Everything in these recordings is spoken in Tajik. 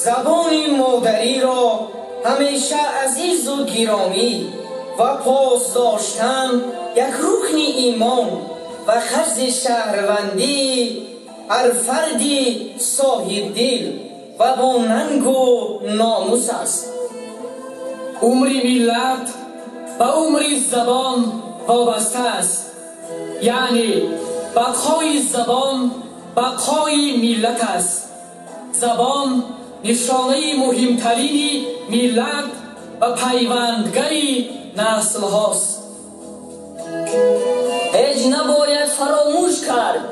Забони модариро ҳамеша азизу гиромӣ ва пос доштан як рукни имон ва қарзи шаҳрвандии ҳар фарди соҳибдил ва бо нангу номус аст. Умри миллат ба умри забон вобаста аст, яъне бақои забон бақои миллат аст. Забон нишонаи муҳимтарини миллат ва пайвандгари наслҳост. Ҳеҷ набояд фаромӯш кард,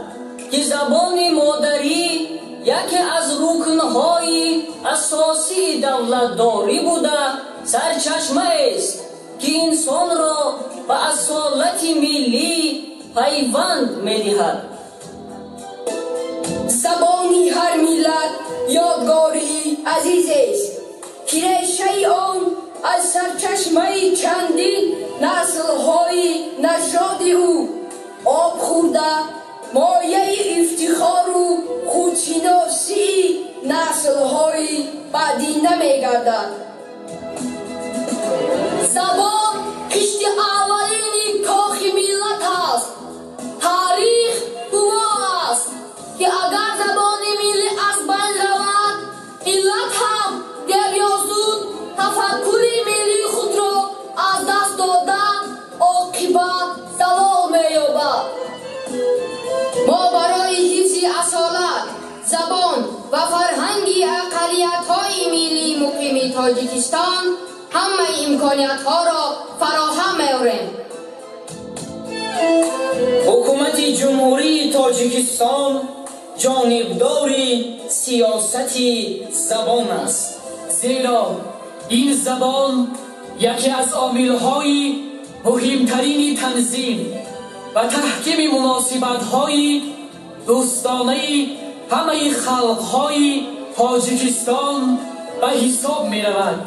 ки забони модарӣ яке аз рукнҳои асосии давлатдорӣ буда, сарчашмаест, ки инсонро ба асолати миллӣ пайванд медиҳад. Забони ҳар миллат ёдгории азизест, ки решаи он аз сарчашмаи чандин наслҳои нажоди ӯ об хӯрда, мояи ифтихору худшиносии наслҳои баъдӣ намегардад. Забон кишти аввалини кохи миллат аст. Таърих гувоҳ аст, ки агар забони миллӣ аз байн равад, миллат ҳам дер ё зуд тафаккури миллии худро аз даст дода, оқибат завол меёбад. Мо барои ҳифзи асолат, забон ва фарҳанги ақаллиятҳои миллии муқими Тоҷикистон ҳамаи имкониятҳоро фароҳам меорем. Ҳукумати Ҷумҳурии Тоҷикистон ҷонибдори сиёсати забон аст, зеро ин забон яке аз омилҳои муҳимтарини танзим ва таҳкими муносибатҳои дӯстонаи ҳамаи халқҳои Тоҷикистон ба ҳисоб меравад.